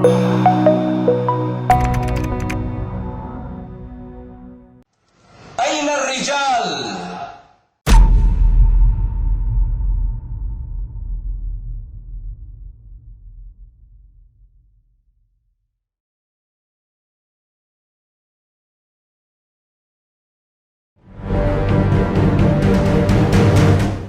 أين الرجال؟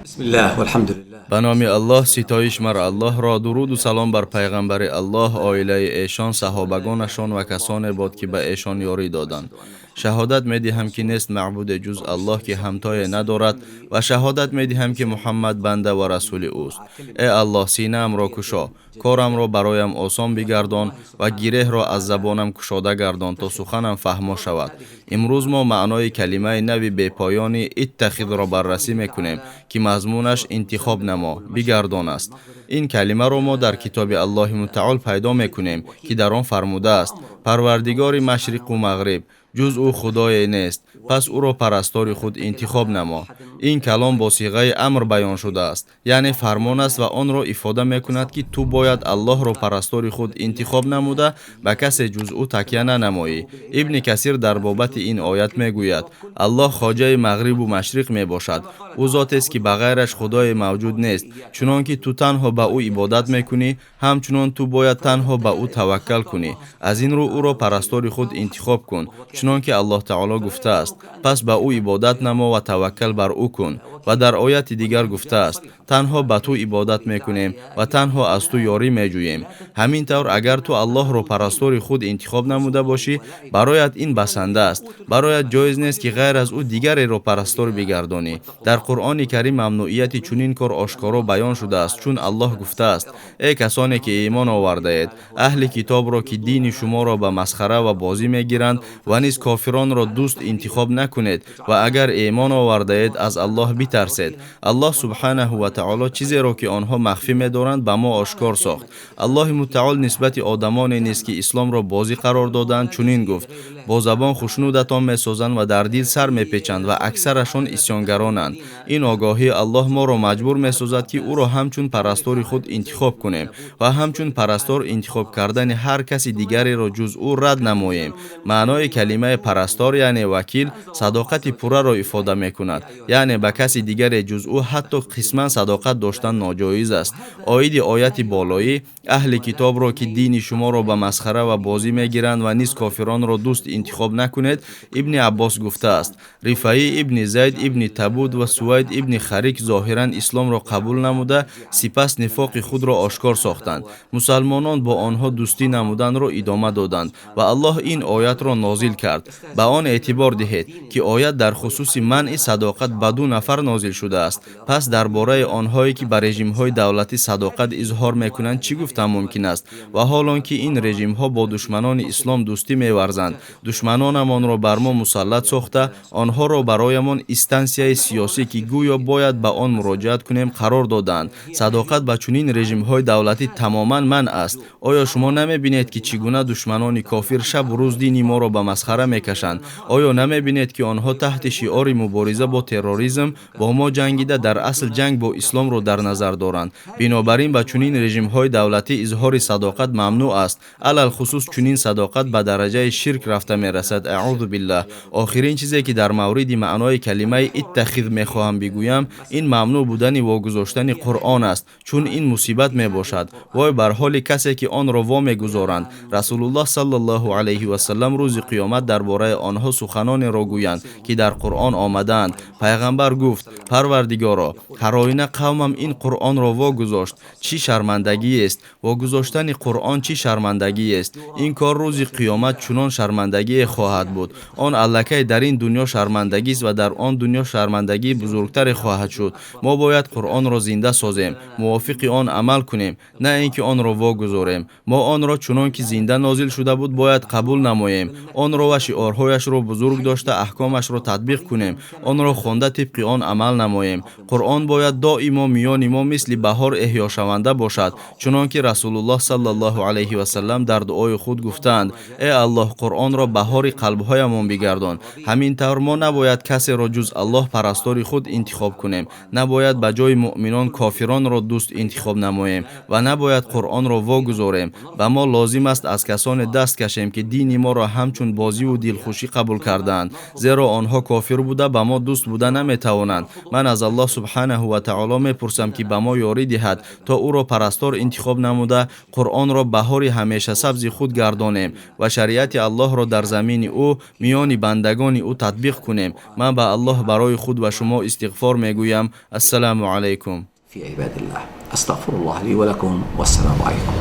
بسم الله والحمد لله. Ба номи Аллоҳ, ситоиш мар Аллоҳро, дуруду салом бар пайғамбари Аллоҳ, оилаи эшон, саҳобагонашон ва касоне бод, ки ба эшон ёрӣ доданд. Шаҳодат медиҳам, ки нест маъбуде ҷуз Аллоҳ, ки ҳамтое надорад, ва шаҳодат медиҳам, ки Муҳаммад банда ва расули ӯст. Э Аллоҳ, синаамро кушо, корамро бароям осон бигардон ва гиреҳро аз забонам кушода гардон, то суханам фаҳмо шавад. Имрӯз мо маънои калимаи нави бепоёни иттахидро баррасӣ мекунем, ки мазмунаш интихоб намо, бигардон аст. Ин калимаро мо дар китоби Аллоҳи мутаол пайдо мекунем, ки дар он фармудааст: Парвардигори машриқу мағриб, ҷуз ӯ худое нест, пас ӯро парастори худ интихоб намо. Ин калом бо сиғаи амр баён шудааст, яъне фармон аст ва онро ифода мекунад, ки ту бояд Аллоҳро парастори худ интихоб намуда, ба касе ҷуз ӯ такя нанамоӣ. Ибни Касир дар бобати ин оят мегӯяд: Аллоҳ хоҷаи мағрибу машриқ мебошад. Ӯ зотест, ки ба ғайраш худое мавҷуд нест. Чунон ки ту танҳо ба ӯ ибодат мекунӣ, ҳамчунон ту бояд танҳо ба ӯ таваккал кунӣ. Аз ин рӯ ӯро парастори худ интихоб кун, чунон ки Аллоҳ таоло гуфтааст: пас ба ӯ ибодат намо ва таваккал бар ӯ кун. Ва дар ояти дигар гуфтааст: танҳо ба ту ибодат мекунем ва танҳо аз ту ёрӣ меҷӯем. Ҳамин тавр, агар ту Аллоҳро парастори худ интихоб намуда бошӣ, бароят ин басанда аст. Бароят ҷоиз нест, ки ғайр аз ӯ дигареро парастор бигардонӣ. Дар Қуръони Карим мамнуияти чунин кор ошкоро баён шудааст, чун Аллоҳ гуфтааст: э касоне ки имон овардаед, аҳли китобро, ки дини шуморо ба масхара ва бозӣ мегиранд, ва низ кофиронро дӯст интихоб накунед, ва агар имон овардаед, аз Аллоҳ битарсед. Аллоҳ субҳанаҳу ва таоло чизеро, ки онҳо махфӣ медоранд, ба мо ошкор сохт. Аллоҳи мутаол нисбати одамоне низ, ки исломро бозӣ қарор доданд, чунин гуфт: бо забон хушнудатон месозанд ва дар дил сар мепечанд ва аксарашон исёнгаронанд. Ин огоҳии Аллоҳ моро маҷбур месозад, ки ӯро ҳамчун парастори худ интихоб кунем ва ҳамчун парастор интихоб кардани ҳар каси дигареро ҷуз ӯ рад намоем. Маънои калимаи парастор, яъне вакил, садоқати пурраро ифода мекунад, яъне ба каси дигаре ҷуз ӯ ҳатто қисман садоқат доштан ноҷоиз аст. Оиди ояти болоӣ, аҳли китобро, ки дини шуморо ба масхара ва бозӣ мегиранд, ва низ кофиронро дӯст интихоб накунед, Ибни Аббос гуфтааст: Рифаӣ ибни Зайд ибни Табуд ва Сувайд ибни Харик зоҳиран исломро қабул намуда, сипас нифоқи худро ошкор сохтанд. Мусалмонон бо онҳо дӯстӣ намуданро идома доданд ва Аллоҳ ин оятро нозил кард. Ба он эътибор диҳед, ки оят дар хусуси манъи садоқат ба ду нафар нозил шудааст. Пас дар бораи онҳое, ки ба режимҳои давлатӣ садоқат изҳор мекунанд, чӣ гуфтан мумкин аст? Ва ҳол он ки ин режимҳо бо душманони ислом дӯстӣ меварзанд, душманонамонро бар мо мусаллат сохта, онҳоро бароямон инстансияи сиёсӣ, ки гӯё бояд ба он муроҷиат кунем, қарор додаанд. Садоқат ба чунин режимҳои давлатӣ тамоман манъ аст. Оё шумо намебинед, ки чӣ гуна душманони кофир шабу рӯз дини моро ба масхара мекашанд? Оё намебинед, ки онҳо таҳти шиори мубориза бо терроризм бо мо ҷангида, дар асл ҷанг бо исломро дар назар доранд? Бинобар ин ба чунин режимҳои давлатӣ изҳори садоқат мамнӯъ аст. Алалхусус чунин садоқат ба дараҷаи ширк рафта мерасад. Аъузу биллаҳ. Охирин чизе, ки дар мавриди маънои калимаи иттахид мехоҳам бигӯям, ин мамнӯъ будани вогузоштани Қуръон аст, чун ин мусибат мебошад. Вой бар ҳоли касе, ки онро во мегузоранд. Расулуллоҳ саллаллоҳу алайҳи васаллам рӯзи қиёмат дар бораи онҳо суханонеро гӯянд, ки дар Қуръон омадаанд. Пайғамбар гуфт: Парвардигоро, ҳар оина қавмам ин Қуръонро вогузошт. Чӣ шармандагиест! Вогузоштани Қуръон чӣ шармандагиест! Ин кор рӯзи қиёмат чунон шармандагие хоҳад буд. Он аллакай дар ин дунё шармандагист ва дар он дунё шармандагии бузургтаре хоҳад шуд. Мо бояд Қуръонро зинда созем, мувофиқи он амал кунем, на ин ки онро вогузорем. Мо онро чунон ки зинда нозил шуда буд бояд қабул намоем, онро ва шиорҳояшро бузург дошта, аҳкомашро татбиқ кунем, онро хонда тибқи он амал намоем. Қуръон бояд доимо миёни мо мисли баҳор эҳёшаванда бошад, чунон ки Расулуллоҳ саллаллоҳу алайҳи васаллам дар дуои худ гуфтаанд: «Э Аллоҳ, Қуръонро баҳори қалбҳоямон бигардон». Ҳамин тавр мо набояд касеро ҷуз Аллоҳ парастори худ интихоб кунем, набояд ба ҷои муъминон кофиронро дӯст интихоб намоем ва набояд Қуръонро вогузорем. Ба мо лозим аст аз касоне даст кашем, ки дини моро ҳамчун бозиву дилхушӣ қабул кардаанд, зеро онҳо кофир буда ба мо дӯст буда наметавонанд. Ман аз Аллоҳ субҳанаҳу ва таоло мепурсам, ки ба мо ёрӣ диҳад, то ӯро парастор интихоб намуда, Қуръонро баҳори ҳамешасабзи худ гардонем ва шариати Аллоҳро дар замини ӯ миёни бандагони ӯ татбиқ кунем. Ман ба Аллоҳ барои худ ва шумо истиғфор мегӯям. Ассалому алайкум. في عباد الله أستغفر الله لي ولكم والسلام عليكم.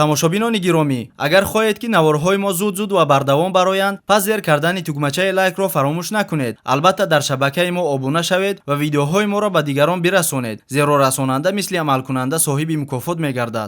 Тамошобинони гиромӣ, агар хоҳед, ки наворҳои мо зуд-зуд ва бардавом бароянд, пас зер кардани тугмачаи лайкро фаромӯш накунед. Албатта, дар шабакаи мо обуна шавед ва видеоҳои моро ба дигарон бирасонед, зеро расонанда мисли амалкунанда соҳиби мукофот мегардад.